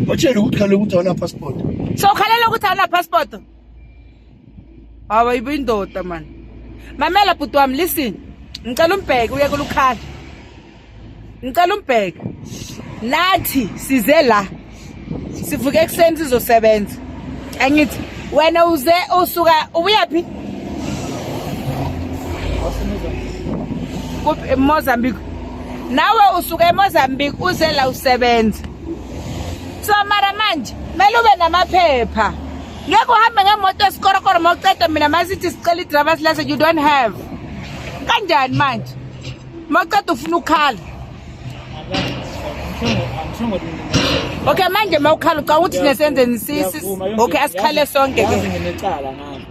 Batshele ukuthi khale ukuthi awuna passport. So ukhalela ukuthi awuna passport? Hawu ibe indoda man. Mamela bhuti wami, listen. Ngicela umbheke uye kulukhala. Ngicela umbheke. Nathi size la. Sivuke ekuseni sizosebenza. Angithi wena uze usuka ubuyaphi? Kuphi eMozambique? Nawe usuka eMozambique uze la usebenza. So mara manje kumele ube namaphepha. Ngeke uhambe ngemoto esikorokoro mawuqeda mina masithi sicela i-driver's license, you don't have. Kanjani manje? Mawuqeda ufuna ukukhala. Okay, manje mawukhala ucabanga ukuthi thina senzeni sisi? Okay, asikhale sonke ke. Nginecala ngalo.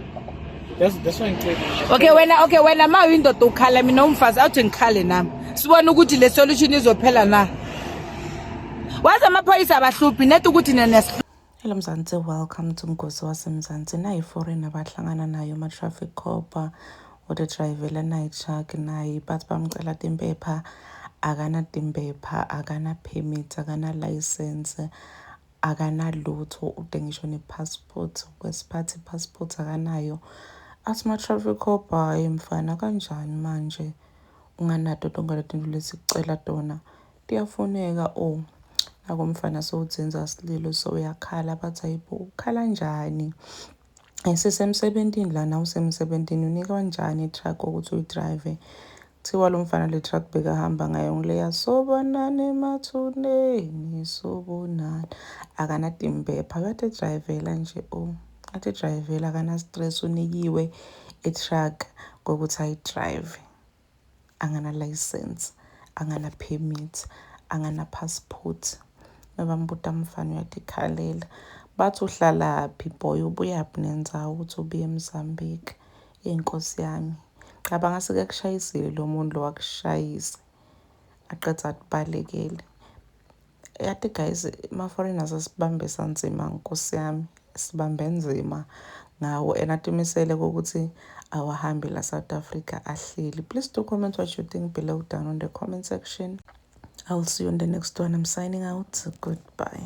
That's why ngicela. Okay, wena ma uyindoda ukhala, mina umfazi awuthi ngikhale nami. Sibone ukuthi le solution izophela na. Wazi amaphoyisa abahluphi net ukuthi nina. Hello Mzansi, welcome to Mgosi waseMzansi. Nayi foreign abahlangana nayo ma-traffic cop udedrayivela nayi truck nayi, but bamcela timpepha, akanatimpepha, akana-permit, akana-license, akanalutho, ude ngisho ne-passport kwesiphathi, i-passport akanayo. Athi ma-traffic cop, "Hhayi mfana, kanjani manje unganato tonke letinto lesikucela tona? Tiyafuneka." Oh, nakumfana sowudzinza sililo, sowuyakhala. Bathi, "Hayibo, ukhala njani? Sisemsebentini lana, usemsebentini, unikwa njani i-truck ukuthi uyidrayive?" Kuthiwa lo mfana le truck bekahamba ngayo ngileya sobonana emathuneni, sobonana. Akanatimpepha, kade drayivela nje. Oh, ade drayivela, akana-stress, unikiwe i-truck kokuthi ayidrayive, angana-license, angana-permit, angana-passport. Bambuta mfana, uyatikhalela. Bathi, "Uhlalaphi boy, ubuyaphi nendzawo?" Ukuthi ubuye eMozambique. Inkosi yami, cabanga sike kushayisile lo muntu lo, wakushayisa aqedza atibalekele. Yathi guys, ma-foreigners asibambisa nzima, nkosi yami, sibambe nzima ngawo and atimisele kokuthi awahambi la South Africa ahleli. Please do comment what you think below down on the comment section. I will see you in the next one. I'm signing out. Goodbye.